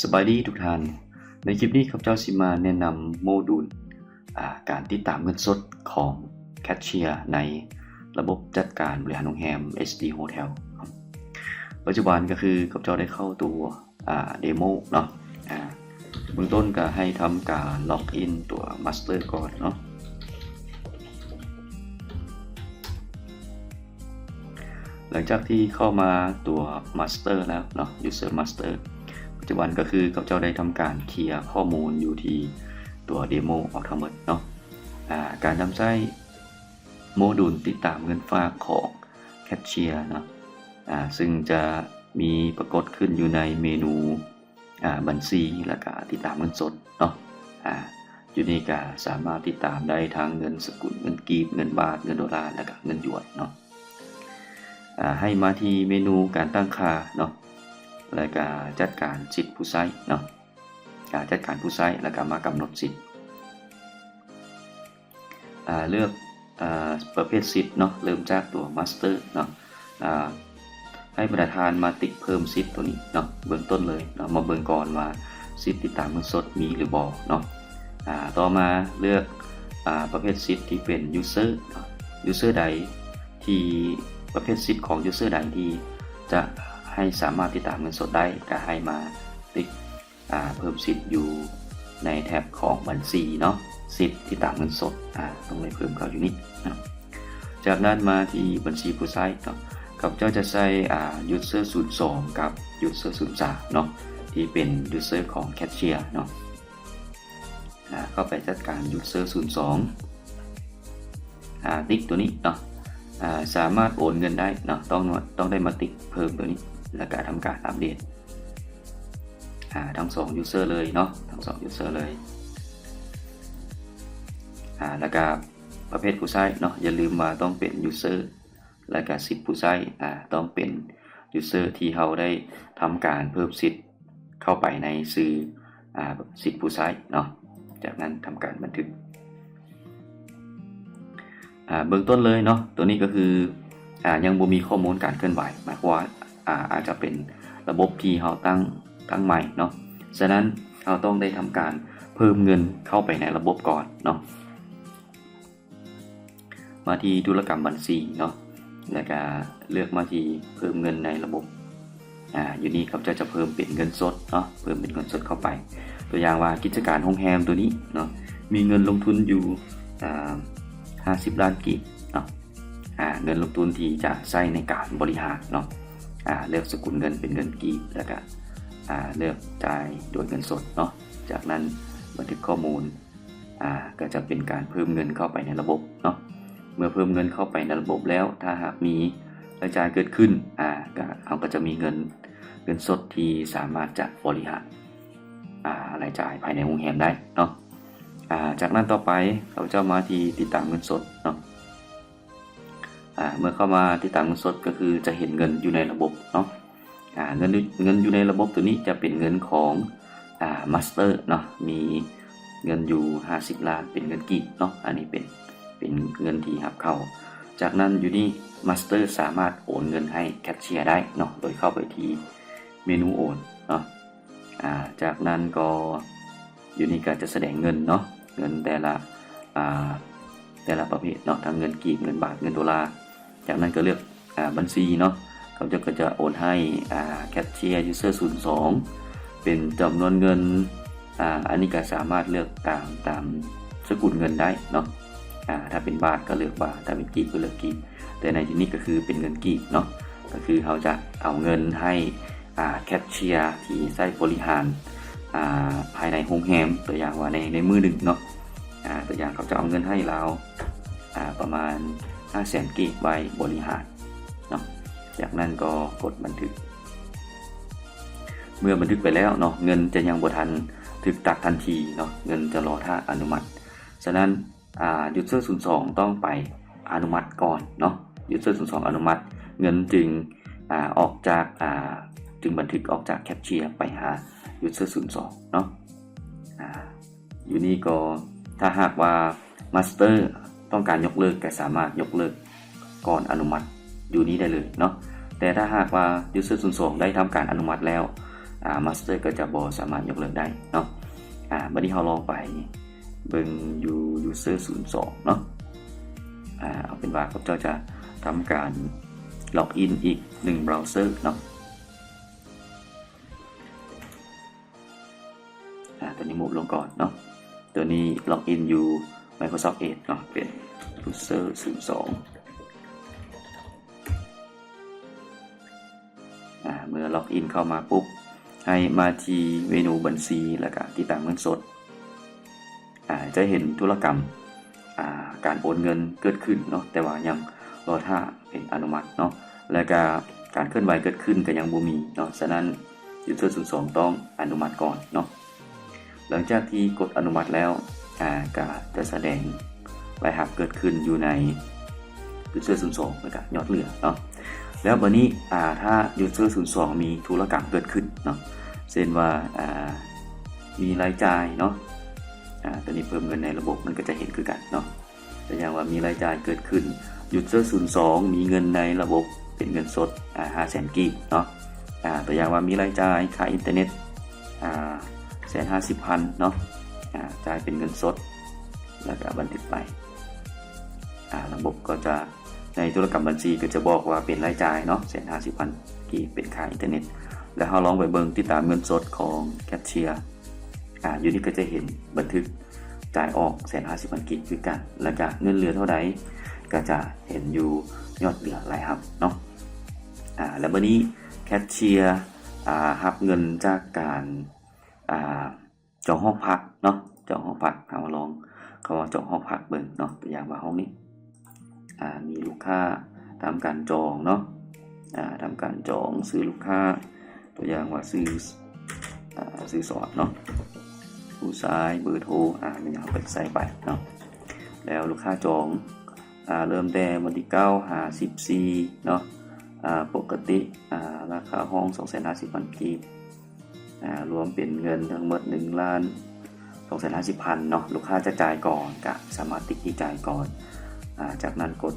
ສະບາຍດີທຸກທ່ານ, ໃນຄລິບນີ້ຂ້າພະເຈົ້າຊິມາແນະນຳໂມດູນ ອາ ການຕິດຕາມເງິນສົດຂອງແຄຊເຊຍໃນລະບົບຈັດການບໍລິຫານໂຮງແຮມ ເອສດີ Hotel. ປັດຈຸບັນກໍຄືຂ້າພະເຈົ້າໄດ້ເຂົ້າຕົວ ອາ ເດໂມເນາະ. ອາ ເບື້ອງຕົ້ນກໍໃຫ້ທຳການລັອກອິນຕົວມາສເຕີກ່ອນເນາະ. ຫຼັງຈາກທີ່ເຂົ້າມາຕົວມາສເຕີແລ້ວເນາະ user master ປັດຈຸບັນກໍຄືເຂົາເຈົ້າໄດ້ທຳການເຄຍຂໍ້ມູນຢູ່ທີ່ຕົວເດໂມອອກທັງໝົດເນາະ. ອາ ການນຳໃຊ້ໂມດູນຕິດຕາມເງິນຝາກຂອງແຄຊເຊຍເນາະ ອາ ຊຶ່ງຈະມີປາກົດຂຶ້ນຢູ່ໃນເມນູ ອາ ບັນຊີ ແລ້ວກະຕິດຕາມເງິນສົດເນາະ. ອາ ຢູ່ນີ້ກະສາມາດຕິດຕາມໄດ້ທັງເງິນສະກຸນເງິນກີບ, ເງິນບາດ, ເງິນໂດລາ ແລ້ວກະເງິນຢວນເນາະ. ອາ ໃຫ້ມາທີ່ເມນູການຕັ້ງຄ່າເນາະ ແລ້ວກະຈັດການສິດຜູ້ໃຊ້ເນາະ. ອາ ຈັດການຜູ້ໃຊ້ ແລ້ວກະມາກຳນົດສິດ. ອາ ເລືອກ ອາ ປະເພດສິດເນາະ ເລີ່ມຈາກຕົວມາສເຕີເນາະ. ອາ ໃຫ້ບັນດາທ່ານມາຕິກເພີ່ມສິດຕົວນີ້ເນາະ ເບື້ອງຕົ້ນເລີຍເນາະ. ມາເບິ່ງກ່ອນວ່າສິດຕິດຕາມເງິນສົດມີຫຼືບໍ່ເນາະ. ອາ ຕໍ່ມາເລືອກ ອາ ປະເພດສິດທີ່ເປັນ user ເນາະ user ໃດທີ່ ປະເພດສິດຂອງ user ໃດທີ່ຈະໃຫ້ສາມາດຕິດຕາມເງິນສົດໄດ້ ກໍໃຫ້ມາຕິກ ອາ ເພີ່ມສິດຢູ່ໃນແທັບຂອງບັນຊີເນາະ ສິດຕິດຕາມເງິນສົດ ອາ ຕ້ອງໄດ້ເພີ່ມເຂົ້າຢູ່ນີ້ເນາະ. ຈາກນັ້ນມາທີ່ບັນຊີຜູ້ໃຊ້ເນາະ ຂ້າພະເຈົ້າຈະໃຊ້ ອາ user ສູນສອງ ກັບ user ສູນສາມເນາະ ທີ່ເປັນ user ຂອງແຄຊເຊຍເນາະ. ອາ ເຂົ້າໄປຈັດການ user ສູນສອງ ອາ ຕິກຕົວນີ້ເນາະ ອາ ສາມາດໂອນເງິນໄດ້ເນາະ ຕ້ອງ ຕ້ອງໄດ້ມາຕິກເພີ່ມຕົວນີ້ ແລ້ວກະທຳການອັບເດດ ອາ ທັງສອງ user ເລີຍເນາະ ທັງສອງ user ເລີຍ. ອາ ແລ້ວກະປະເພດຜູ້ໃຊ້ເນາະ ຢ່າລືມວ່າຕ້ອງເປັນ user ແລ້ວກະສິດຜູ້ໃຊ້ ອາ ຕ້ອງເປັນ user ທີ່ເຮົາໄດ້ທຳການເພີ່ມສິດເຂົ້າໄປໃນຊື່ ອາ ສິດຜູ້ໃຊ້ເນາະ. ຈາກນັ້ນທຳການບັນທຶກ. ອາ ເບື້ອງຕົ້ນເລີຍເນາະ ຕົວນີ້ກໍຄື ອາ ຍັງບໍ່ມີຂໍ້ມູນການເຄື່ອນໄຫວ ໝາຍຄວາມວ່າ ອາ ອາດຈະເປັນລະບົບທີ່ເຮົາຕັ້ງ ຕັ້ງໃໝ່ເນາະ. ສະນັ້ນເຮົາຕ້ອງໄດ້ທຳການເພີ່ມເງິນເຂົ້າໄປໃນລະບົບກ່ອນເນາະ. ມາທີ່ທຸລະກຳບັນຊີເນາະ ແລ້ວກະເລືອກມາທີ່ເພີ່ມເງິນໃນລະບົບ. ອາ ຢູ່ນີ້ຂ້າພະເຈົ້າຈະເພີ່ມເປັນເງິນສົດເນາະ ເພີ່ມເປັນເງິນສົດເຂົ້າໄປ. ຕົວຢ່າງວ່າກິດຈະການໂຮງແຮມຕົວນີ້ເນາະ ມີເງິນລົງທຶນຢູ່ ອາ ຫ້າສິບລ້ານກີບເນາະ. ອາ ເງິນລົງທຶນທີ່ຈະໃຊ້ໃນການບໍລິຫານເນາະ. ອາ ເລືອກສະກຸນເງິນເປັນເງິນກີບ ແລ້ວກະ ອາ ເລືອກຈ່າຍໂດຍເງິນສົດເນາະ. ຈາກນັ້ນບັນທຶກຂໍ້ມູນ ອາ ກໍຈະເປັນການເພີ່ມເງິນເຂົ້າໄປໃນລະບົບເນາະ. ເມື່ອເພີ່ມເງິນເຂົ້າໄປໃນລະບົບແລ້ວ ຖ້າຫາກມີລາຍຈ່າຍເກີດຂຶ້ນ ອາ ກໍ ເຮົາກໍຈະມີເງິນ ເງິນສົດທີ່ສາມາດຈະບໍລິຫານ ອາ ລາຍຈ່າຍພາຍໃນໂຮງແຮມໄດ້ເນາະ. ອາ ຈາກນັ້ນຕໍ່ໄປ ເຮົາຈະມາທີ່ຕິດຕາມເງິນສົດເນາະ. ອາ ເມື່ອເຂົ້າມາຕິດຕາມເງິນສົດ ກໍຄືຈະເຫັນເງິນຢູ່ໃນລະບົບເນາະ. ອາ ເງິນ ເງິນຢູ່ໃນລະບົບຕົວນີ້ຈະເປັນເງິນຂອງ ອາ ມາສເຕີເນາະ ມີເງິນຢູ່ຫ້າສິບລ້ານເປັນເງິນກີບເນາະ. ອັນນີ້ເປັນ ເປັນເງິນທີ່ຮັບເຂົ້າ. ຈາກນັ້ນຢູ່ນີ້ມາສເຕີສາມາດໂອນເງິນໃຫ້ແຄຊເຊຍໄດ້ເນາະ ໂດຍເຂົ້າໄປທີ່ເມນູໂອນເນາະ. ອາ ຈາກນັ້ນກໍຢູ່ນີ້ກໍຈະສະແດງເງິນເນາະ ເງິນແຕ່ລະ ອາ ແຕ່ລະປະເພດເນາະ ທັງເງິນກີບ ເງິນບາດ ເງິນໂດລາ. ຈາກນັ້ນກໍເລືອກ ອາ ບັນຊີເນາະ ເຂົາເຈົ້າກໍຈະໂອນໃຫ້ ອາ ແຄຊເຊຍ user ສູນສອງ ເປັນຈຳນວນເງິນ ອາ ອັນນີ້ກໍສາມາດເລືອກຕາມ ຕາມສະກຸນເງິນໄດ້ເນາະ. ອາ ຖ້າເປັນບາດກໍເລືອກບາດ ຖ້າເປັນກີບກໍເລືອກກີບ ແຕ່ໃນທີ່ນີ້ກໍຄືເປັນເງິນກີບເນາະ ກໍຄືເຮົາຈະເອົາເງິນໃຫ້ ອາ ແຄຊເຊຍທີ່ໃຊ້ບໍລິຫານ ອາ ພາຍໃນໂຮງແຮມ ຕົວຢ່າງວ່າໃນ ໃນມື້ໜຶ່ງເນາະ ອາ ຕົວຢ່າງເຂົາຈະເອົາເງິນໃຫ້ລາວ ອາ ປະມານຫ້າແສນກີບໄວ້ບໍລິຫານເນາະ. ຈາກນັ້ນກໍກົດບັນທຶກ. ເມື່ອບັນທຶກໄປແລ້ວເນາະ ເງິນຈະຍັງບໍ່ທັນຖືກຕັດທັນທີເນາະ ເງິນຈະລໍຖ້າອະນຸມັດ. ສະນັ້ນ ອາ user ສູນສອງ ຕ້ອງໄປອະນຸມັດກ່ອນເນາະ user ສູນສອງ ອະນຸມັດ ເງິນຈຶ່ງ ອາ ອອກຈາກ ອາ ຈຶ່ງບັນທຶກອອກຈາກແຄຊເຊຍໄປຫາ user ສູນສອງ ເນາະ. ອາ ຢູ່ນີ້ກໍຖ້າຫາກວ່າມາສເຕີຕ້ອງການຍົກເລີກ ກໍສາມາດຍົກເລີກກ່ອນອະນຸມັດຢູ່ນີ້ໄດ້ເລີຍເນາະ. ແຕ່ຖ້າຫາກວ່າ user ສູນສອງ ໄດ້ທຳການອະນຸມັດແລ້ວ ອາ Master ກໍຈະບໍ່ສາມາດຍົກເລີກໄດ້ເນາະ. ອາ ບັດນີ້ເຮົາລອງໄປເບິ່ງຢູ່ User ສູນສອງເນາະ. ອາ ເອົາເປັນວ່າພວກເຈົ້າຈະທຳການ log in ອີກໜຶ່ງ browser ເນາະ. ອາ ຕົວນີ້ move ລົງກ່ອນເນາະ. ຕົວນີ້ log in ຢູ່ Microsoft Edge ເນາະ ເປັນ User ສູນສອງ. ອາ ເມື່ອ log in ເຂົ້າມາປຸບ ໃຫ້ມາທີ່ເມນູບັນຊີ ແລ້ວກະຕິດຕາມເງິນສົດ. ອາ ຈະເຫັນທຸລະກຳ ອາ ການໂອນເງິນເກີດຂຶ້ນເນາະ ແຕ່ວ່າຍັງລໍຖ້າເປັນອະນຸມັດເນາະ ແລະກະການເຄື່ອນໄຫວເກີດຂຶ້ນກໍຍັງບໍ່ມີເນາະ. ສະນັ້ນ User ສູນສອງຕ້ອງອະນຸມັດກ່ອນເນາະ. ຫຼັງຈາກທີ່ກົດອະນຸມັດແລ້ວ ອາ ກະຈະສະແດງລາຍຮັບເກີດຂຶ້ນຢູ່ໃນ User ສູນສອງ ແລ້ວກະຍອດເຫຼືອເນາະ. ແລ້ວບັດນີ້ ອາ ຖ້າ User ສູນສອງ ມີທຸລະກຳເກີດຂຶ້ນເນາະ ເຊັ່ນວ່າ ອາ ມີລາຍຈ່າຍເນາະ ອາ ຕົວນີ້ເພີ່ມເງິນໃນລະບົບ ມັນກໍຈະເຫັນຄືກັນເນາະ. ຕົວຢ່າງວ່າມີລາຍຈ່າຍເກີດຂຶ້ນ User ສູນສອງ ມີເງິນໃນລະບົບເປັນເງິນສົດ ອາ ຫ້າແສນກີບເນາະ. ອາ ຕົວຢ່າງວ່າມີລາຍຈ່າຍຄ່າອິນເຕີເນັດ ອາ ແສນຫ້າສິບພັນເນາະ ອາ ຈ່າຍເປັນເງິນສົດ ແລ້ວກໍບັນທຶກໄປ. ອາ ລະບົບກໍຈະ ໃນທຸລະກຳບັນຊີກໍຈະບອກວ່າເປັນລາຍຈ່າຍເນາະ ແສນຫ້າສິບພັນກີບ ເປັນຄ່າອິນເຕີເນັດ. ແລ້ວເຮົາລອງໄປເບິ່ງຕິດຕາມເງິນສົດຂອງແຄຊເຊຍ ອາ ຢູ່ນີ້ກໍຈະເຫັນບັນທຶກຈ່າຍອອກແສນຫ້າສິບພັນກີບຄືກັນ ແລ້ວກະເງິນເຫຼືອເທົ່າໃດ ກໍຈະເຫັນຢູ່ຍອດເຫຼືອລາຍຮັບເນາະ. ອາ ແລ້ວບັດນີ້ແຄຊເຊຍ ອາ ຮັບເງິນຈາກການ ອາ ຈອງຫ້ອງພັກເນາະ ຈອງຫ້ອງພັກ. ເຮົາລອງເຂົ້າມາຈອງຫ້ອງພັກເບິ່ງເນາະ ຕົວຢ່າງວ່າຫ້ອງນີ້ ອາ ມີລູກຄ້າທຳການຈອງເນາະ ອາ ທຳການຈອງ ຊື່ລູກຄ້າ ຕົວຢ່າງວ່າຊື່ ອາ ຊື່ສອດເນາະ ຜູ້ຊາຍ ເບີໂທ ອາ ແມ່ນຫຍັງເຮົາກໍໃສ່ໄປເນາະ. ແລ້ວລູກຄ້າຈອງ ອາ ເລີ່ມແຕ່ວັນທີເກົ້າຫາສິບສີ່ເນາະ ອາ ປົກກະຕິ ອາ ລາຄາຫ້ອງສອງແສນຫ້າສິບພັນກີບ ອາ ລວມເປັນເງິນທັງໝົດໜຶ່ງລ້ານສອງແສນຫ້າສິບພັນເນາະ. ລູກຄ້າຈະຈ່າຍກ່ອນ ກະສາມາດຕິດທີ່ຈ່າຍກ່ອນ ອາ ຈາກນັ້ນກົດ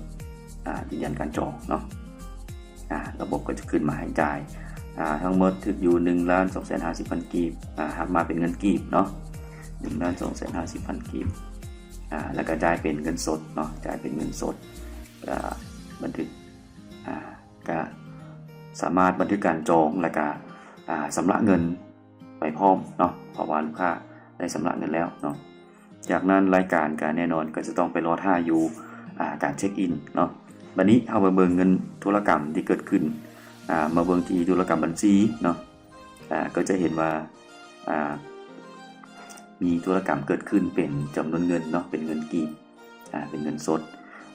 ອາ ຢືນຢັນການຈອງເນາະ. ອາ ລະບົບກໍຈະຂຶ້ນມາໃຫ້ຈ່າຍ ອາ ທັງໝົດຖືກຢູ່ໜຶ່ງລ້ານສອງແສນຫ້າສິບພັນກີບ ອາ ຮັບມາເປັນເງິນກີບເນາະ ໜຶ່ງລ້ານສອງແສນຫ້າສິບພັນກີບ ອາ ແລ້ວກໍຈ່າຍເປັນເງິນສົດເນາະ ຈ່າຍເປັນເງິນສົດ ອາ ບັນທຶກ ອາ ກະສາມາດບັນທຶກການຈອງ ແລ້ວກະ ອາ ຊຳລະເງິນໄປພ້ອມເນາະ ເພາະວ່າລູກຄ້າໄດ້ຊຳລະເງິນແລ້ວເນາະ. ຈາກນັ້ນລາຍການກະແນ່ນອນກໍຈະຕ້ອງໄປລໍຖ້າຢູ່ ອາ ການເຊັກອິນເນາະ. ບັດນີ້ເຮົາມາເບິ່ງເງິນທຸລະກຳທີ່ເກີດຂຶ້ນ ອາ ມາເບິ່ງທີ່ທຸລະກຳບັນຊີເນາະ ອາ ກໍຈະເຫັນວ່າ ອາ ມີທຸລະກຳເກີດຂຶ້ນເປັນຈຳນວນເງິນເນາະ ເປັນເງິນກີບ ອາ ເປັນເງິນສົດ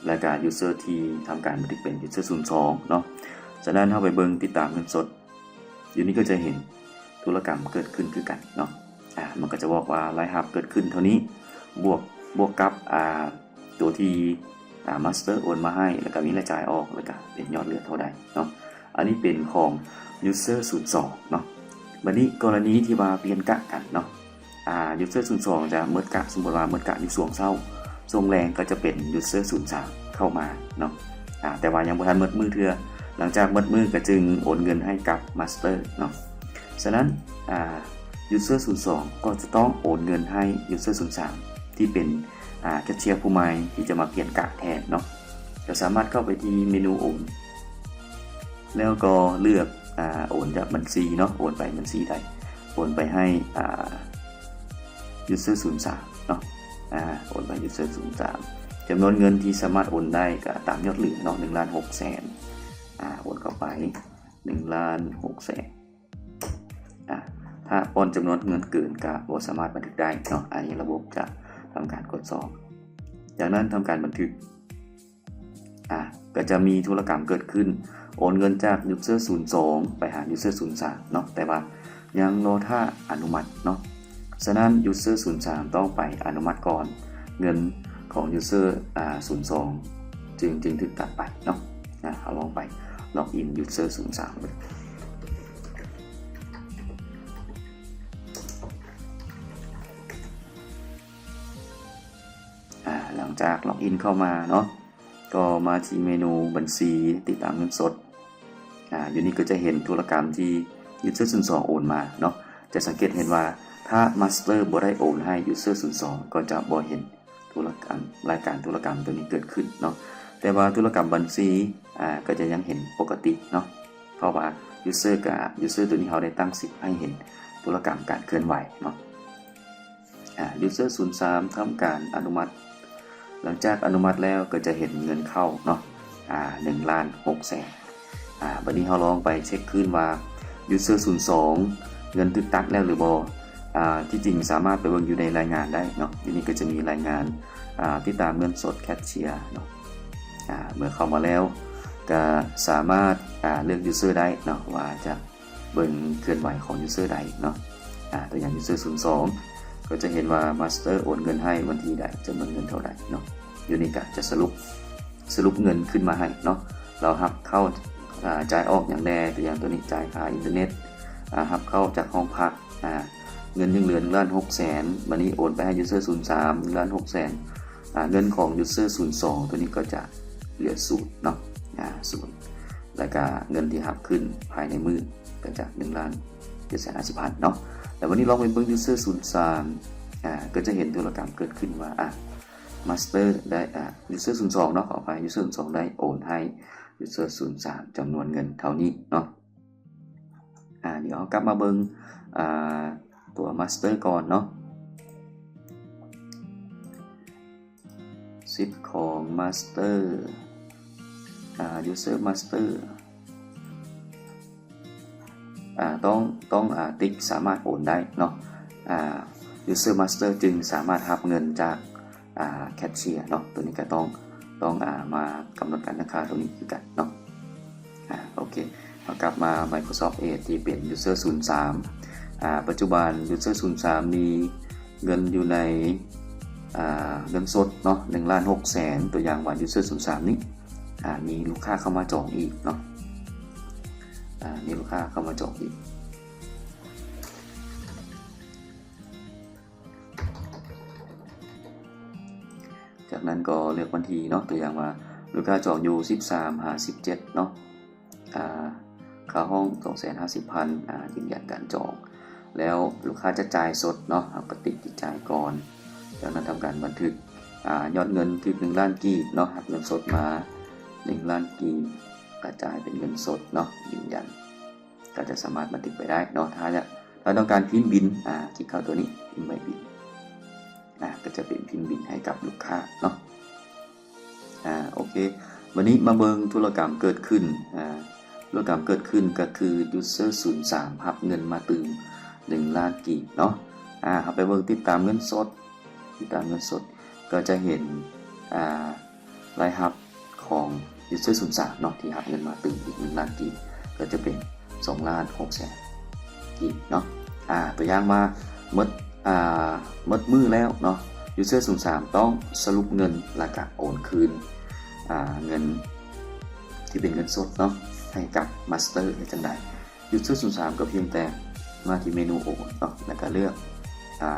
ແລະກະ user ທີ່ທຳການບັນທຶກເປັນ user ສູນສອງເນາະ. ສະນັ້ນເຮົາໄປເບິ່ງຕິດຕາມເງິນສົດ ຢູ່ນີ້ກໍຈະເຫັນທຸລະກຳເກີດຂຶ້ນຄືກັນເນາະ. ອາ ມັນກໍຈະບອກວ່າລາຍຮັບເກີດຂຶ້ນເທົ່ານີ້ ບວກ ບວກກັບ ອາ ຕົວທີ່ ອາ master ໂອນມາໃຫ້ ແລ້ວກໍມີລາຍຈ່າຍອອກ ແລ້ວກໍເປັນຍອດເຫຼືອເທົ່າໃດເນາະ. ອັນນີ້ເປັນຂອງ user ສູນສອງເນາະ. ບັດນີ້ກໍລະນີທີ່ວ່າປ່ຽນກະກັນເນາະ ອາ user ສູນສອງຈະໝົດກະ ສົມມຸດວ່າໝົດກະຢູ່ຊ່ວງເຊົ້າ ຊ່ວງແລງກໍຈະເປັນ user ສູນສາມເຂົ້າມາເນາະ. ອາ ແຕ່ວ່າຍັງບໍ່ທັນໝົດມື້ເທື່ອ ຫຼັງຈາກໝົດມື້ກໍຈຶ່ງໂອນເງິນໃຫ້ກັບ master ເນາະ. ສະນັ້ນ ອາ user ສູນສອງກໍຈະຕ້ອງໂອນເງິນໃຫ້ user ສູນສາມ ທີ່ເປັນ ອາ ແຄຊເຊຍຜູ້ໃໝ່ທີ່ຈະມາປ່ຽນກະແທນເນາະ. ກໍສາມາດເຂົ້າໄປທີ່ເມນູໂອນ ແລ້ວກໍເລືອກ ອາ ໂອນຈາກບັນຊີເນາະ ໂອນໄປບັນຊີໃດ ໂອນໄປໃຫ້ ອາ user ສູນສາມເນາະ. ອາ ໂອນໄປ user ສູນສາມ ຈຳນວນເງິນທີ່ສາມາດໂອນໄດ້ກໍຕາມຍອດເຫຼືອເນາະ ໜຶ່ງລ້ານຫົກແສນ ອາ ໂອນເຂົ້າໄປ ໜຶ່ງລ້ານຫົກແສນ. ອາ ຖ້າປ້ອນຈຳນວນເງິນເກີນກະບໍ່ສາມາດບັນທຶກໄດ້ເນາະ ອັນນີ້ລະບົບຈະທຳການກວດສອບ. ຈາກນັ້ນທຳການບັນທຶກ ອາ ກໍຈະມີທຸລະກຳເກີດຂຶ້ນ ໂອນເງິນຈາກ user ສູນສອງ ໄປຫາ user ສູນສາມເນາະ ແຕ່ວ່າຍັງລໍຖ້າອະນຸມັດເນາະ. ສະນັ້ນ user ສູນສາມຕ້ອງໄປອະນຸມັດກ່ອນ ເງິນຂອງ user ອາ ສູນສອງ ຈຶ່ງ ຈຶ່ງຖືກຕັດໄປເນາະ. ອາ ເຮົາລອງໄປ log in user ສູນສາມເບິ່ງ. ອາ ຫຼັງຈາກ log in ເຂົ້າມາເນາະ ກໍມາທີ່ເມນູບັນຊີ ຕິດຕາມເງິນສົດ. ອາ ຢູ່ນີ້ກໍຈະເຫັນທຸລະກຳທີ່ user ສູນສອງໂອນມາເນາະ ຈະສັງເກດເຫັນວ່າ ຖ້າ master ບໍ່ໄດ້ໂອນໃຫ້ user ສູນສອງ ກໍຈະບໍ່ເຫັນທຸລະກຳ ລາຍການທຸລະກຳຕົວນີ້ເກີດຂຶ້ນເນາະ ແຕ່ວ່າທຸລະກຳບັນຊີ ອາ ກໍຈະຍັງເຫັນປົກກະຕິເນາະ ເພາະວ່າ user ກະ user ຕົວນີ້ເຮົາໄດ້ຕັ້ງສິດໃຫ້ເຫັນທຸລະກຳການເຄື່ອນໄຫວເນາະ. ອາ user ສູນສາມ ທຳການອະນຸມັດ ຫຼັງຈາກອະນຸມັດແລ້ວກໍຈະເຫັນເງິນເຂົ້າເນາະ ອາ ໜຶ່ງລ້ານຫົກແສນ. ອາ ບັດນີ້ເຮົາລອງໄປເຊັກຄືນວ່າ user ສູນສອງ ເງິນຖືກຕັດແລ້ວຫຼືບໍ່? ອາ ທີ່ຈິງສາມາດໄປເບິ່ງຢູ່ໃນລາຍງານໄດ້ເນາະ ຢູ່ນີ້ກໍຈະມີລາຍງານ ອາ ຕິດຕາມເງິນສົດ cashier ເນາະ. ອາ ເມື່ອເຂົ້າມາແລ້ວກໍສາມາດ ອາ ເລືອກ user ໄດ້ເນາະ ວ່າຈະ ເບິ່ງເຄື່ອນໄຫວຂອງ user ໃດເນາະ ອາ ຕົວຢ່າງ user ສູນສອງ ກໍຈະເຫັນວ່າ master ໂອນເງິນໃຫ້ວັນທີໃດ ຈຳນວນເງິນເທົ່າໃດເນາະ ຢູ່ນີ້ກະຈະສະຫຼຸບ ສະຫຼຸບເງິນຂຶ້ນມາໃຫ້ເນາະ ລາວຮັບເຂົ້າ ອາ ຈ່າຍອອກຫຍັງແດ່ ຕົວຢ່າງຕົວນີ້ ຈ່າຍຄ່າອິນເຕີເນັດ ອາ ຮັບເຂົ້າຈາກຫ້ອງພັກ ອາ ເງິນຍັງເຫຼືອ ໜຶ່ງລ້ານຫົກແສນ ບັດນີ້ໂອນໄປໃຫ້ user ສູນສາມ ໜຶ່ງລ້ານຫົກແສນ ອາ ເງິນຂອງ user ສູນສອງ ຕົວນີ້ກໍຈະເຫຼືອສູນເນາະ ອາ ສູນ ແລ້ວກະເງິນທີ່ຮັບຂຶ້ນພາຍໃນມື້ກໍຈະ ໜຶ່ງລ້ານເຈັດແສນຫ້າສິບພັນເນາະ. ແລ້ວບັດນີ້ລອງໄປເບິ່ງ user ສູນສາມ ອາ ກໍຈະເຫັນທຸລະກຳເກີດຂຶ້ນວ່າ ອາ master ໄດ້ ອາ user ສູນສອງເນາະ ຂໍອະໄພ user ສູນສອງ ໄດ້ໂອນໃຫ້ user ສູນສາມ ຈຳນວນເງິນເທົ່ານີ້ເນາະ. ອາ ດຽວເຮົາກັບມາເບິ່ງ ອາ ຕົວ master ກ່ອນເນາະ. ສິດຂອງ master ອາ user master ອາ ຕ້ອງ ຕ້ອງ ອາ ຕິກສາມາດໂອນໄດ້ເນາະ ອາ user master ຈຶ່ງສາມາດຮັບເງິນຈາກ ອາ cashier ເນາະ ຕົວນີ້ກໍຕ້ອງ ຕ້ອງ ອາ ມາກຳນົດການຕັ້ງຄ່າຕົວນີ້ຄືກັນເນາະ. ອາ ໂອເຄ ເຮົາກັບມາ Microsoft Edge ທີ່ເປັນ user ສູນສາມ ອາ ປັດຈຸບັນ user ສູນສາມ ມີເງິນຢູ່ໃນ ອາ ເງິນສົດເນາະ ໜຶ່ງລ້ານຫົກແສນ ຕົວຢ່າງວ່າ user ສູນສາມ ນີ້ ອາ ມີລູກຄ້າເຂົ້າມາຈອງອີກເນາະ ອາ ມີລູກຄ້າເຂົ້າມາຈອງອີກ. ຈາກນັ້ນກໍເລືອກວັນທີເນາະ ຕົວຢ່າງວ່າລູກຄ້າຈອງຢູ່ ສິບສາມ ຫາ ສິບເຈັດ ເນາະ ອາ ຄ່າຫ້ອງ ສອງແສນຫ້າສິບພັນ ອາ ຢືນຢັນການຈອງ ແລ້ວລູກຄ້າຈະຈ່າຍສົດເນາະ ເຮົາກໍຕິກທີ່ຈ່າຍກ່ອນ ຈາກນັ້ນທຳການບັນທຶກ ອາ ຍອດເງິນຖືກ ໜຶ່ງລ້ານກີບເນາະ ຮັບເງິນສົດມາ ໜຶ່ງລ້ານກີບ ກະຈ່າຍເປັນເງິນສົດເນາະ ຢືນຢັນ ກໍຈະສາມາດບັນທຶກໄປໄດ້ເນາະ. ຖ້າ ຖ້າຕ້ອງການພິມບິນ ອາ ຄລິກເຂົ້າຕົວນີ້ ພິມໃບບິນ ອາ ກໍຈະເປັນພິມບິນໃຫ້ກັບລູກຄ້າເນາະ. ອາ ໂອເຄ ບັດນີ້ມາເບິ່ງທຸລະກຳເກີດຂຶ້ນ ອາ ທຸລະກຳເກີດຂຶ້ນກໍຄື user ສູນສາມ ຮັບເງິນມາຕື່ມ ໜຶ່ງລ້ານກີບເນາະ. ອາ ເຮົາໄປເບິ່ງຕິດຕາມເງິນສົດ ຕິດຕາມເງິນສົດ ກໍຈະເຫັນ ອາ ລາຍຮັບຂອງ user ສູນສາມ ເນາະ ທີ່ຮັບເງິນມາຕື່ມອີກ ໜຶ່ງລ້ານກີບ ກໍຈະເປັນ ສອງລ້ານຫົກແສນ ກີບເນາະ. ອາ ຕົວຢ່າງວ່າໝົດ ອາ ໝົດມື້ແລ້ວເນາະ user ສູນສາມ ຕ້ອງສະຫຼຸບເງິນ ແລ້ວກະໂອນຄືນ ອາ ເງິນທີ່ເປັນເງິນສົດເນາະ ໃຫ້ກັບ master ເຮັດຈັ່ງໃດ? user ສູນສາມ ກໍພຽງແຕ່ມາທີ່ເມນູໂອນເນາະ ແລ້ວກໍເລືອກ ອາ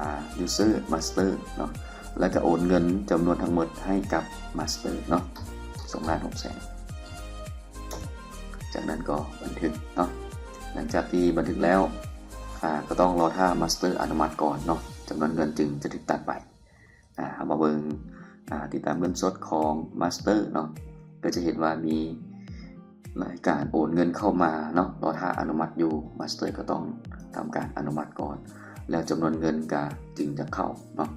user master ເນາະ ແລ້ວກໍໂອນເງິນຈຳນວນທັງໝົດໃຫ້ກັບ master ເນາະ ສອງລ້ານຫົກແສນ. ຈາກນັ້ນກໍບັນທຶກເນາະ ຫຼັງຈາກທີ່ບັນທຶກແລ້ວ ອາ ກໍຕ້ອງລໍຖ້າ master ອະນຸມັດກ່ອນເນາະ ຈຳນວນເງິນຈຶ່ງຈະຖືກຕັດໄປ. ອາ ເຮົາມາເບິ່ງ ອາ ຕິດຕາມເງິນສົດຂອງ master ເນາະ ກໍຈະເຫັນວ່າມີລາຍການໂອນເງິນເຂົ້າມາເນາະ ລໍຖ້າອະນຸມັດຢູ່ master ກໍຕ້ອງທຳການອະນຸມັດກ່ອນ ແລ້ວຈຳນວນເງິນກໍຈຶ່ງຈະເຂົ້າເນາະ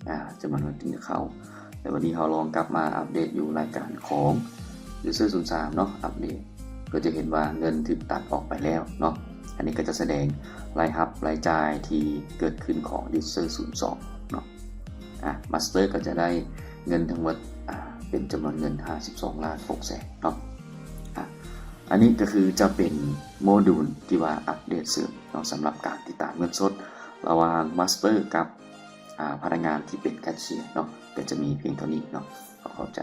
ອາ ຈຳນວນເງິນຈຶ່ງຈະເຂົ້າ. ແລ້ວບັດນີ້ເຮົາລອງກັບມາອັບເດດຢູ່ລາຍການຂອງ user ສູນສາມ ເນາະ ອັບເດດ ກໍຈະເຫັນວ່າເງິນຖືກຕັດອອກໄປແລ້ວເນາະ. ອັນນີ້ກໍຈະສະແດງລາຍຮັບລາຍຈ່າຍທີ່ເກີດຂຶ້ນຂອງ user ສູນສອງ ເນາະ. ອາ master ກໍຈະໄດ້ເງິນທັງໝົດ ອາ ເປັນຈຳນວນເງິນ ຫ້າສິບສອງລ້ານຫົກແສນ ເນາະ. ອາ ອັນນີ້ກໍຄືຈະເປັນໂມດູນທີ່ວ່າອັບເດດເສີມເນາະ ສຳລັບການຕິດຕາມເງິນສົດລະຫວ່າງ master ກັບ ອາ ພະນັກງານທີ່ເປັນ cashier ເນາະ. ກໍຈະມີພຽງເທົ່ານີ້ເນາະ. ຂໍຂອບໃຈ.